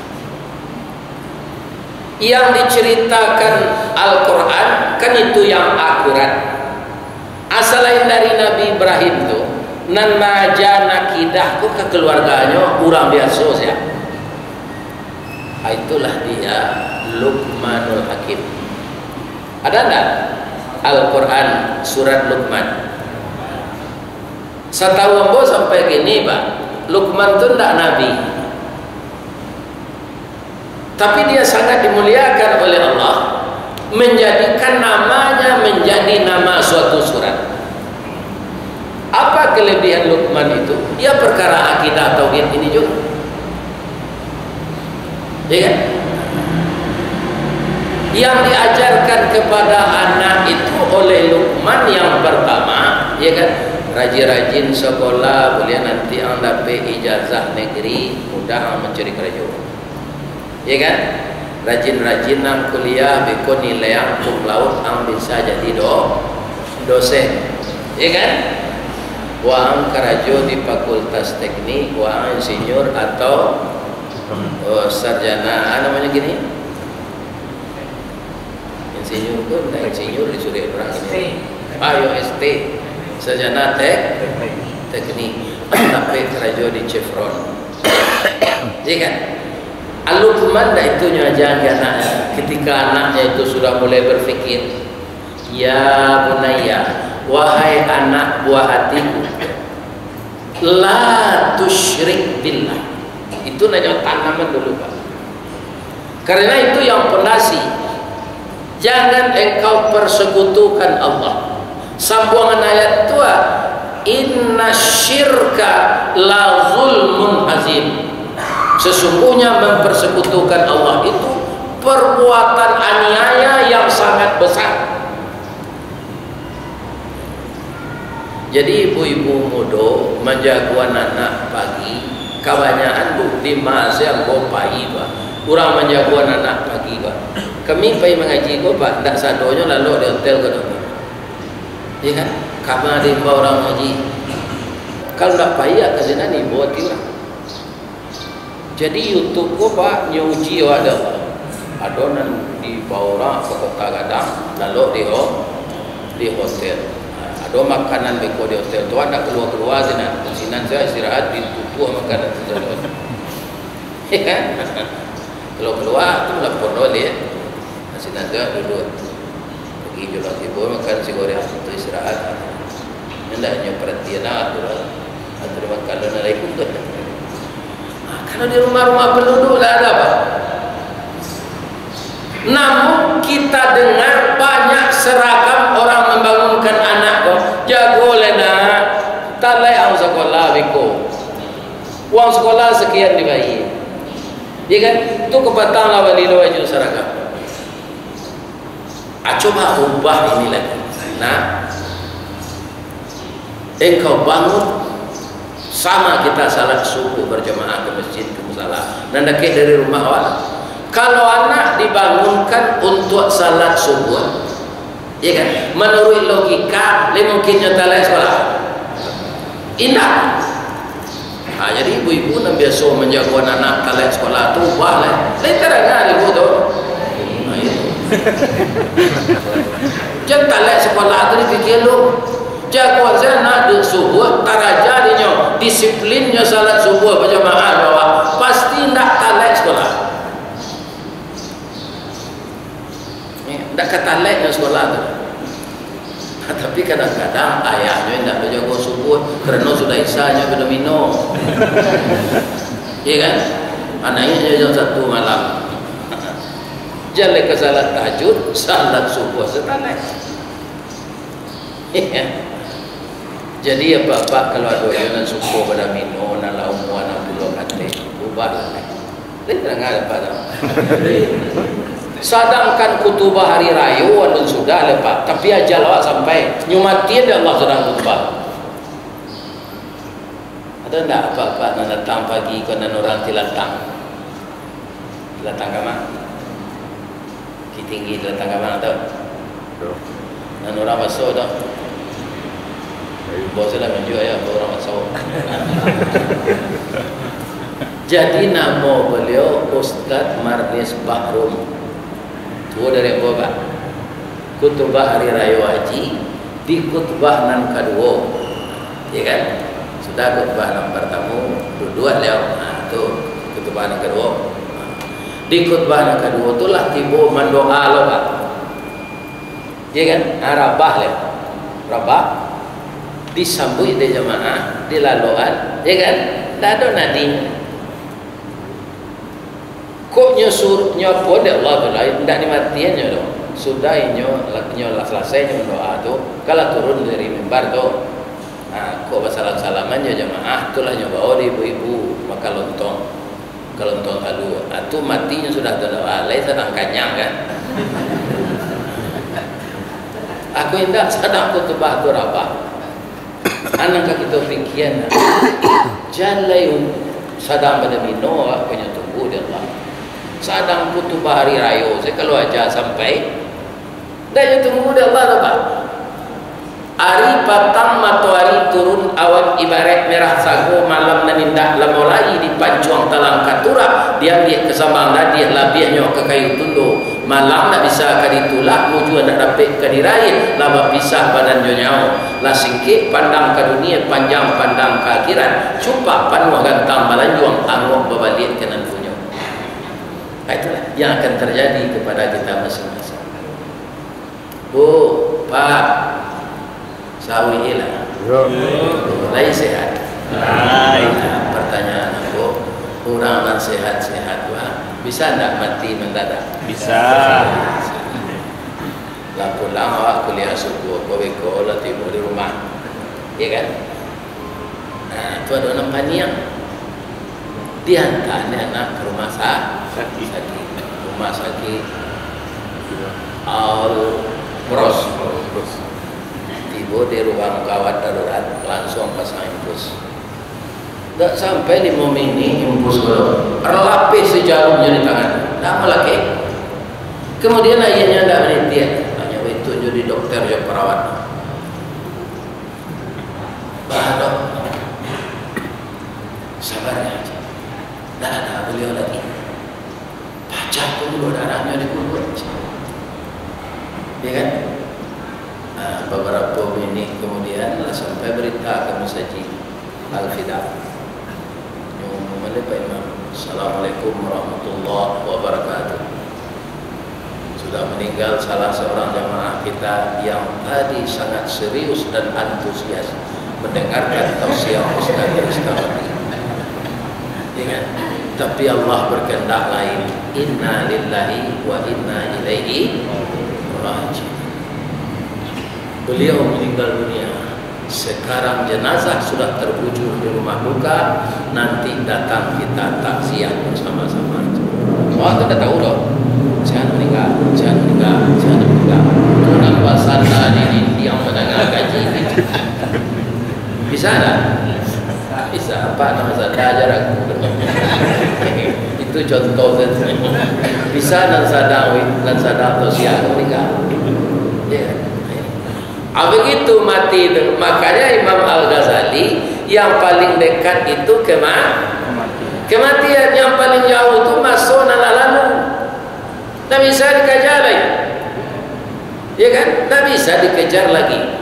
Yang diceritakan Al-Quran kan itu yang akurat. Asalain dari Nabi Ibrahim tu, nan maaja akidah ko ka kaluarganyo urang biaso sajo. Ah, itulah dia Luqmanul Hakim. Ada ndak Al-Quran surat Luqman? Satahu ambo sampai kini, Pak, Luqman tu ndak nabi. Tapi dia sangat dimuliakan oleh Allah, menjadikan namanya menjadi nama suatu surat. Apa kelebihan Luqman itu? Ya, perkara akidah tauhid ini juga. Ya kan? Yang diajarkan kepada anak itu oleh Luqman yang pertama, ya kan? Rajin-rajin sekolah, buliah nanti ang dapek ijazah negeri, mudah ang mancari karajo. Ya kan? Rajin-rajin ang kuliah, beko nilai ang cum laude, ang bisa jadi do-, dosen. Ya kan? Waang karajo di fakultas teknik, waang insinyur atau, oh, sarjana, ah, namanya gini? Insinyur tu, ndak insinyur disuruh orang ini. Ah, yo S T, sarjana tek-, teknik. Tapi karajo di Chevron. Ya kan? Luqman dah itu nyo aja ke anaknya. Ketika anaknya itu sudah mulai berpikir, "Ya bunayya, wahai anak buah hatiku, la tusyrik billah." Itu nanyo tanaman dulu, Pak. Karena itu yang pondasi. Jangan engkau persekutukan Allah. Sambuangan ayat tu, ah, "Inna syirka la zulmun azim." Sesungguhnya mempersekutukan Allah itu perbuatan aniaya yang sangat besar. Jadi, ibu-ibu mudo manjagoan anak pagi, kabanyakan bu, di ma se ambo pai, Pak. Urang manjagoan anak pagi, Pak. Kami pai mangaji ko, Pak, ndak sadonyo lalok di hotel ko doh. Ya kan? Kama diimbau urang mangaji. Kalau ndak pai, ya, ka sinan imbau ati urang. Jadi YouTube ko, Pak, nyo uji awak ado. Ado nan dibawa urang ka Kota Gadang, lalok di ho-, di hotel. Ado makanan beko di hotel tu, ndak kalua-kalua sinan. Sinan sajo istirahat, ditutuah makanan tu sajo. Ya kan? Kalau kalua tu lapor baliak. Sinan tu duduak. Pagi jo lah tibo makan nasi goreng, tu istirahat. Ndak nyo paratian lah tu lah. Aturan makan lah, nalai pun tu. Ah, kalau di rumah-rumah penduduk lah ada apa? Namun kita dengar banyak seragam orang membangunkan anak ko. Jago lah nak. Talek ang sakolah beko. Uang sakolah sakian dibayar. Ya kan? Tu kapatang lah bali lo baju seragam. Ah, coba ubah ini lagi. Nah, engkau bangun, sama kita salat subuh berjamaah ke masjid, ke musala. Nan dakek dari rumah awak. Kalau anak dibangunkan untuk salat subuh, ya kan? Menurut logika, lai mungkin nyo talek sekolah. Indak. Ha, jadi ibu-ibu nan biaso manjago anak talek sekolah tu, ubah lah. Lai tadanga ibu tu. Ha, itu. Jan talek sekolah tu dipikia lu. Jagoan sajo anak dek subuh, taraja dinyo, disiplinnyo salat subuh bajamaah bawa, pasti indak talek sekolah. Indak ka talek nyo sekolah tu. Ha, tapi kadang-kadang ayahnyo indak bajago subuh, karano sudah isya nyo badomino. Iya kan? Anaknyo jam satu malam. Jan lai ka salat tahajud, salat subuh satalek. Jadi, apak-apak, kalau ado nan suko badomino, nan lah umua anam puluah ka ateh, ubahlah. Lai tadanga dek apak tu. Sadangkan kutubah hari rayo alun sudah lai, Pak, tapi ajal awak sampai. Nyo matian dek Allah sadang kutubah. Ado ndak apak-apak nan datang pagi ko nan urang tilatang? Tilatang kama? Bukik Tinggi tu datang ka ma tu? Tu. Nan urang baso tu. Baik. Bos lah nunjuak ya, urang baso. Jadi, namo baliau Ustaz Marnis Bahrum. Tuo dari apo, Pak? Khutbah Hari Rayo Haji, di khutbah nan kaduo. Ya kan? Sudah khutbah nan partamo, duduak baliau. Nah, tu khutbah nan kaduo. Nah, di khutbah nan kaduo tu lah tibo mandoa lo, Pak. Ya kan? Ah, rabah le. Rabah. Disambuik dek jamaah, dilalokan, ya kan? Ndak ado nadi. Kok nyo sur-, nyo apo dek Allah tu lai, ndak dimatian nyo doh. Sudah inyo, inyo lah salasai nyo mandoa tu, kalah turun dari mimbar tu. Nah, kok basalam-salaman jo jamaah, tu lah nyo bawa dek ibu-ibu makan lontong. Kalau lontong kalu, ah, tu mati nyo sudah tu, ah, lai sadang kanyang kan. Aku indak sadang khutbah tu rabah. Anak ka kito pikian, jan lai sadang badomino, awak ka nyo tunggu dek Allah. Sadang khutbah hari rayo, se kalau aja sampai, Ndak nyo tunggu dek Allah tu, Pak. Ari patang matoari turun, awan ibaraik merah sago, malam nan indak lamo lai, dipancuang talang ka turak, diambiak ka sambang dadiah, labiahnyo ka kayu tundo. Malam ndak bisa ka ditulak, mujua ndak dapek ka diraih, lah bapisah badan jo nyawo. Lah singkek pandang ka dunia, panjang pandang ka akhirat, cupak panuah gantang balanjuang, angok babaliak ka nan punyo. Nah, itulah yang akan terjadi kepada kita masing-masing. Bu, Pak, sawik lah. Yo. Lai sehat? Lai. Nah, pertanyaan aku, urang nan sehat-sehat tu, ah, bisa ndak mati mendadak? Bisa. Lah pulang awak kuliah subuh, ko beko lah tibo di rumah. Iya kan? Nah, tu ado nan paniang. Diantaan anak ka rumah sa-, sakik. Sakik. Rumah sakik Al Pros. Tibo di ruang gawat darurat, langsung pasang infus. Dak sampai limo minik infus ko, lapeh sajarumnyo di tangan. Dak malakeh. Kemudian ayianyo dak manitiak. Hanyo itu jo di dokter jo perawat. Bah, Dok. Sabar aja. Ndak ada baliau lagi. Pacah pambuluah darahnyo di kubua. Ya kan? Ah, babarapo minik kamudian, lah sampai barita ka musajik Al-Fida. Nyo umum baliak, Pak Imam, "Assalamualaikum warahmatullahi wabarakatuh. Sudah meninggal salah seorang jamaah kita yang tadi sangat serius dan antusias mendengarkan tausiah Ustaz Ustaz." Ya kan? Tapi Allah berkehendak lain. Inna lillahi wa inna ilaihi raji'un. Beliau meninggal dunia. Sekarang jenazah sudah terbujur di rumah duka, nanti datang kita takziah bersama-sama. Awak tu dah tahu doh, siapa meninggal, siapa meninggal, siapa meninggal. Tu nan basanda di dinding yang menengah kaji. Bisa tak? Bisa. Apa nama sanda aja aku. Itu contoh saja. Bisa nan sadang, nan sadang atau siapa meninggal. Ya. Ah, begitu mati tu. Makanya Imam Al-Ghazali, yang paling dekat itu kema-, kematian. Yang paling jauh tu maso nan lah lalu. Ndak bisa dikaja lai. Ya kan? Ndak bisa dikejar lagi.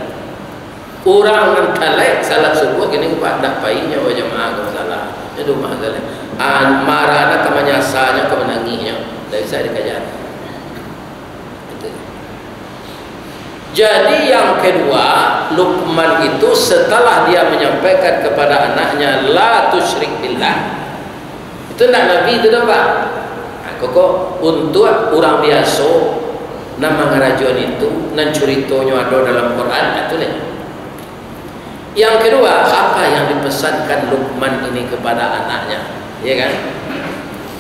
Urang nan talaik salat subuh kini, Pak, ndak pai nyo bajamaah ka musala. Nyo di rumah sajo lai. Ah, marah nyo, ka manyasa nyo, ka manangih nyo. Ndak bisa dikaja. Itu. Jadi, yang kedua, Lukman itu setelah dia menyampaikan kepada anaknya, "La tusyrik billah." Itu ndak Nabi tu doh, Pak. Nah, koko, untuak urang biaso nan mangarajoan itu, nan curitonyo ado dalam Quran, nah, tu neh. Yang kedua, apa yang dipesankan Lukman ini kepada anaknya? Ya kan?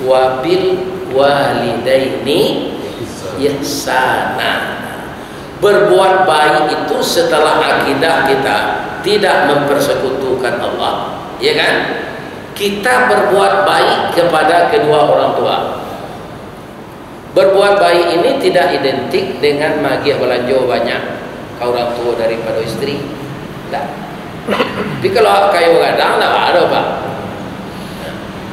"Wabil walidaini ihsana." Berbuat baik itu setelah akidah kita tidak mempersekutukan Allah. Ya kan? Kita berbuat baik kepada kedua orang tua. Berbuat baik ini tidak identik dengan magiah balanjo banyak ka urang tuo daripado isteri. Ndak. Tapi kalau kayo gadang, ndak ado, Pak.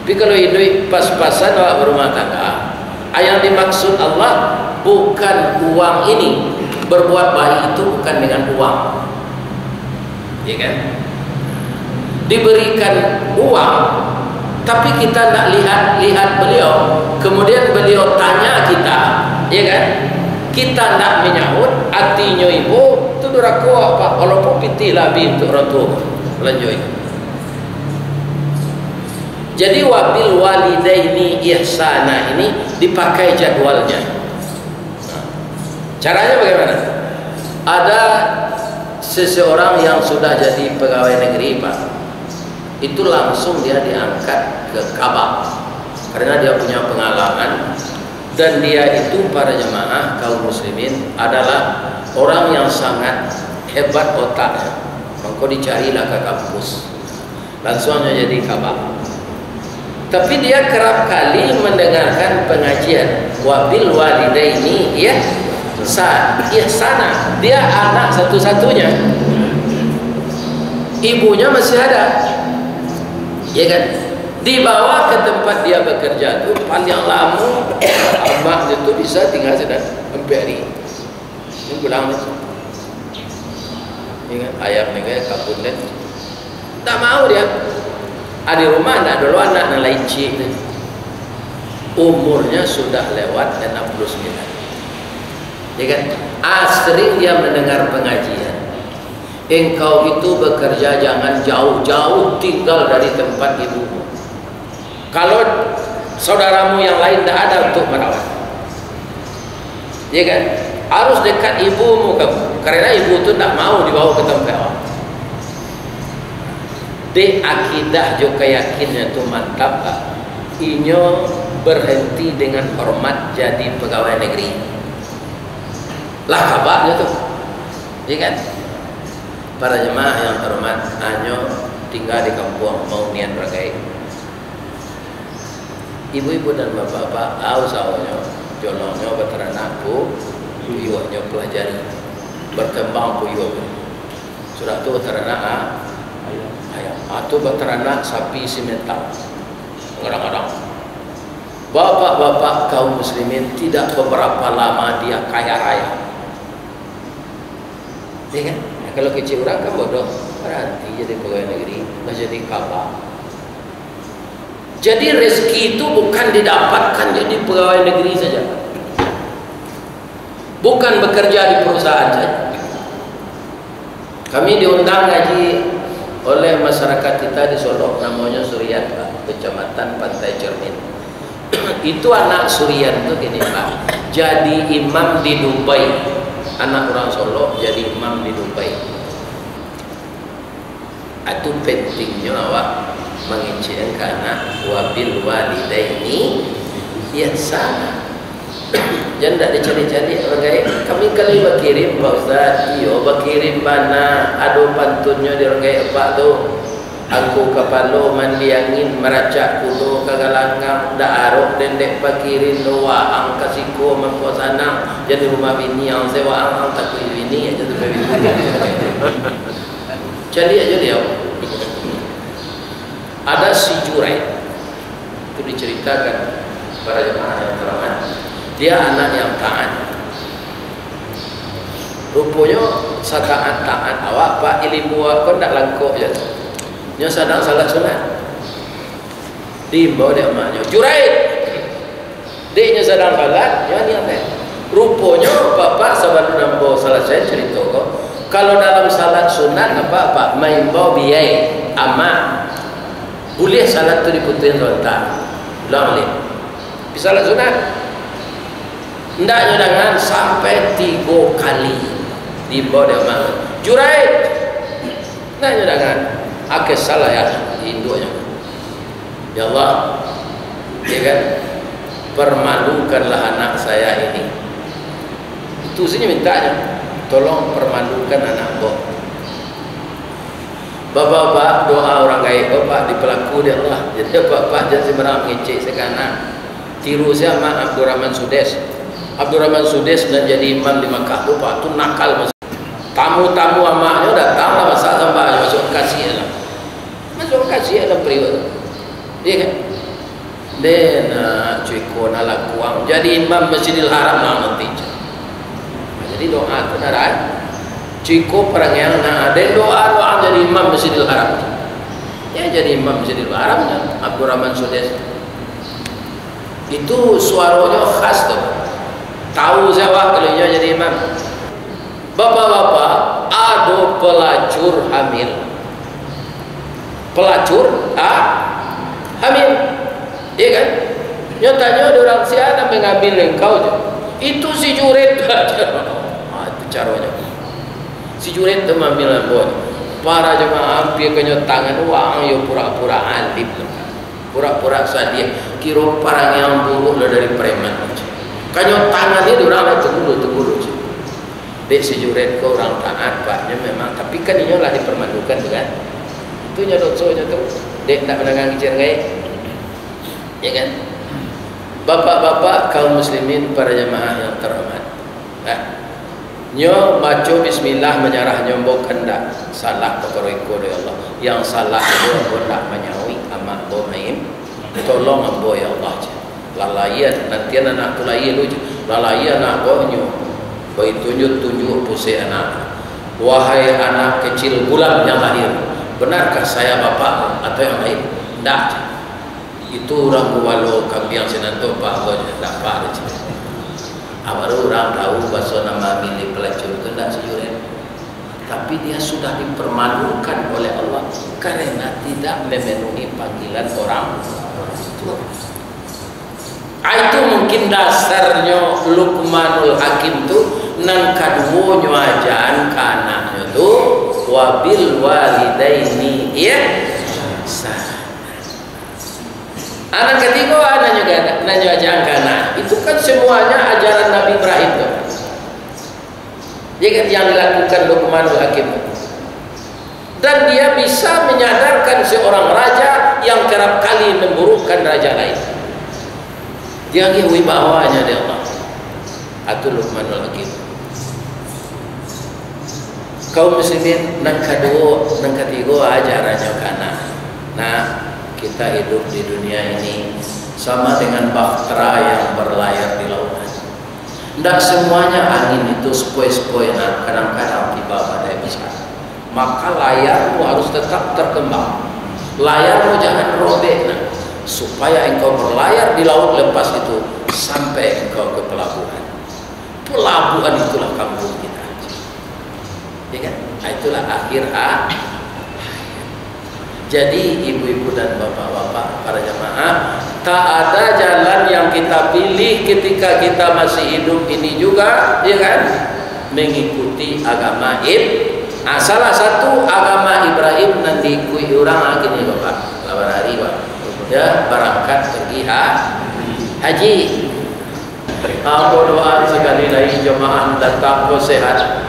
Tapi kalau iduik pas-pasan awak barumah tangga, yang dimaksud Allah bukan uang ini. Berbuat baik itu bukan dengan uang. Ya kan? Diberikan uang, tapi kita ndak lihat-lihat beliau, kemudian beliau tanya kita, ya kan? Kita ndak manyaut, atinyo ibo, tu durako, Pak, walaupun pitih lah habih untuak urang tuo, balanjo itu. Jadi, "Wabil walidaini ihsana" ini dipakai jadwalnya. Nah, caranya bagaimana? Ada seseorang yang sudah jadi pegawai negeri, Pak. Itu langsung dia diangkat ke kabak. Karena dia punya pengalaman, dan dia itu, para jemaah kaum muslimin, adalah orang yang sangat hebat otaknya. Mangko dicarilah ka kampus. Lansuang nyo jadi kabak. Tapi dia kerap kali mendengarkan pengajian. "Wabil walidaini ihsa-, ihsana." Dia anak satu-satunya. Ibunya masih ada. Ya kan? Dibawa ke tempat dia bekerja tu, paling lamo amaknya tu bisa tinggal sekitar ampek hari. Ini pulang ni. Ingat ayam ni, kayak kabun kan. Tak mau dia. Ah, di rumah ndak dulu anak nan lain cik tu. Umurnya sudah lewat enam puluh sembilan. Ya kan? Ah, sering dia mendengar pengajian. "Engkau itu bekerja jangan jauh-jauh tinggal dari tempat ibumu. Kalau saudaramu yang lain ndak ada untuk merawat, ya kan, harus dekat ibumu kamu, karena ibu tu ndak mau dibawa ke tempat awak." Dek akidah jo kayakinnyo tu mantap, Pak. Inyo berhenti dengan hormat jadi pegawai negeri. Lah kabaknyo tu, ya kan? Para jemaah yang terhormat, anyo tinggal di kampuang Maunian Ragai. Ibu-ibu dan bapak-bapak, ah, usahonyo, jolongnyo bataranak pu-, puyuahnyo pelajari. Berkembang puyuah. Sudah tu bataranak, ah, ayam. Ah, tu bataranak sapi simental. Kadang-kadang bapak-bapak kaum muslimin tidak beberapa lama dia kaya raya. Ya kan? Nah, kalau kecil orang kan bodoh, berhenti jadi pegawai negeri, nggak jadi kaba. Jadi rezeki itu bukan didapatkan jadi pegawai negeri saja. Bukan bekerja di perusahaan saja. Kami diundang ngaji oleh masyarakat kita di Solok, namanya Surian, Pak, Kecamatan Pantai Cermin. Itu anak Surian tu gini, Pak, jadi imam di Dubai. Anak orang Solok jadi imam di Dubai. Atu pentingnyo awak mangecek ka anak, "Wabil walidaini ihsana." Jan dak dicaliak-caliak urang gaek. Kami kali bakirim, Pak Ustaz. Iyo, bakirim bana. Ado pantunnyo di urang gaek apak tu. Angku kapalo mandi angin, maracak kudo ka galanggang, dak arok den dek pakirim do waang ka siko mangko sanang. Jan di rumah bini ang se waang, ang takuik bini aja tu. Caliak aja liau. Ada si Juraij. Itu diceritakan para jemaah yang terhormat. Dia anak yang taat. Ruponyo sataat-taat awak, Pak, ilmu awak ko ndak langkok je. Nyo sadang salat sunat. Diimbau dek amaknyo, "Juraij!" Dek nyo sadang salat, nyo niat, eh. Ruponyo, Bapak, sabalun ambo salasai carito ko, kalau dalam salat sunat, Bapak, maimbau biyai, amak, buliah salat tu diputuihan sabanta. Ulang baliak. Pi salat sunat. Ndak nyo dangan sampai tigo kali diimbau dek amak. "Juraij!" Ndak nyo dangan. Akhia salah ya induaknyo. "Ya Allah," ya kan, "permalukanlah anak saya ini." Itu saja mintanyo, "Tolong permalukan anak ambo." Bapak-bapak, doa urang gaek, Bapak, dipalaku dek Allah. Jadi, Bapak, jan sembarang mangecek se ka anak. Tiru se amak Abdurrahman Sudes. Abdurrahman Sudes nan jadi imam di Makkah tu, Pak, tu nakal masa. Tamu-tamu amaknyo datang lah, masak samba, masuak kasiak lah. Masuak kasiak dalam periuk tu. Iya kan? Den, ah, cuko nak lakuang jadi imam Masjidil Haram lah nanti. Jadi doa tu narai. Cuko parangiang nak, den doa, doa jadi imam Masjidil Haram. Ya, jadi imam Masjidil Haram, Abdurrahman Sudes. Itu suaronyo khas tu. Tahu se awak kalau inyo jadi imam. Bapak-bapak, ado pelacur hamil. Pelacur, ah, hamil. Iya kan? Nyo tanyo dek urang, "Sia nan mangambil engkau tu?" "Itu si Juret." Ah, itu caronyo. Si Juret tu mambil ambo. Para jamaah ampia kanyo tangan, wang yo pura-pura alim. Pura-pura sadiah, kiro parangiang buruak lah dari preman. Kanyo tangan ni urang lah tugulu, tugulu. Dek si Juret ko urang taat, Pak, nyo memang, tapi kan inyo lah dipermalukan tu kan. Itu nyo dosonyo tu, dek ndak mandanga kecek gaek. Ya kan? Bapak-bapak, kaum muslimin, para jamaah yang terhormat. Nah, nyo baco bismillah manyarah nyo ambo kan ndak salah pakaro iko doh, ya Allah. Yang salah tu ambo ndak manyauik amak ambo main, "Tolong ambo, ya Allah," je. Lah lahia, nantian anak tu lahia dulu je. Lah lahia anak ambo nyo, baitunjuk-tunjuk pusek anak. "Wahai anak kecil gulam yang lahir, benarkah saya bapak atau yang lain?" "Ndak," je. Itu urang gubalo kambiang sinan tu, Pak, ko nyo dapek tu. Baru urang tahu baso nan mamilih pelacur tu ndak si Juret. Tapi dia sudah dipermalukan oleh Allah karena tidak memenuhi panggilan orang tua. Ah, itu mungkin dasarnyo Luqmanul Hakim tu, nan kaduonyo ajaan ka anaknyo tu, "Wabil walidaini ihsana." Anak katigo, anak nyo gana-, anak nyo ajaan ka anak. Itu kan semuanya ajaran Nabi Ibrahim tu. Ya kan, yang dilakukan Luqmanul Hakim tu. Dan dia bisa menyadarkan seorang raja yang kerap kali memburukkan raja lain. Dia agiah wibawanya dek Allah. Itu Luqmanul Hakim. Kaum muslimin, nan kaduo, nan katigo, ajarannyo ka anak. Nah, Kita hidup di dunia ini sama dengan bahtera yang berlayar di lautan. Ndak semuanya angin itu sepoi-sepoi, nah, kadang-kadang tiba badai besar. Maka layarmu harus tetap terkembang. Layarmu jangan robek, nah, supaya engkau berlayar di laut lepas itu sampai engkau ke pelabuhan. Pelabuhan itulah kampung kita. Ya kan? Nah, itulah akhir ha-, jadi, ibu-ibu dan bapak-bapak, para jamaah, tak ada jalan yang kita pilih ketika kita masih hidup ini juga, ya kan? Mengikuti agama Ib-, ah, salah satu agama Ibrahim nan diikuti urang, ah, kini, Bapak. Lawan hari, Pak. Ya, berangkat pergi ha-, haji. Ambo doa sakali lai jamaah datang ko sehat.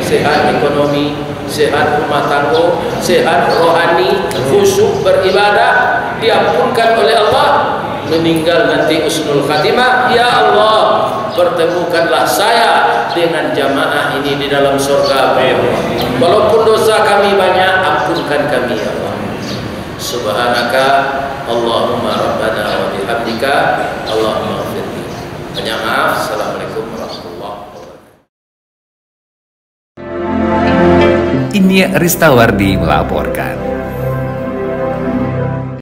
Sehat ekonomi, sehat rumah tanggo, sehat rohani, khusyuk beribadah, diampunkan oleh Allah, meninggal nanti husnul khatimah. Ya Allah, pertemukanlah saya dengan jamaah ini di dalam surga-Mu, ya Allah. Walaupun dosa kami banyak, ampunkan kami, ya Allah. Subhanaka Allahumma Rabbana wa bihamdika, Allahumma ghfirli. Banyak maaf. Assalamualaikum warahmatullahi wabarakatuh. Iniak Ristawardi melaporkan.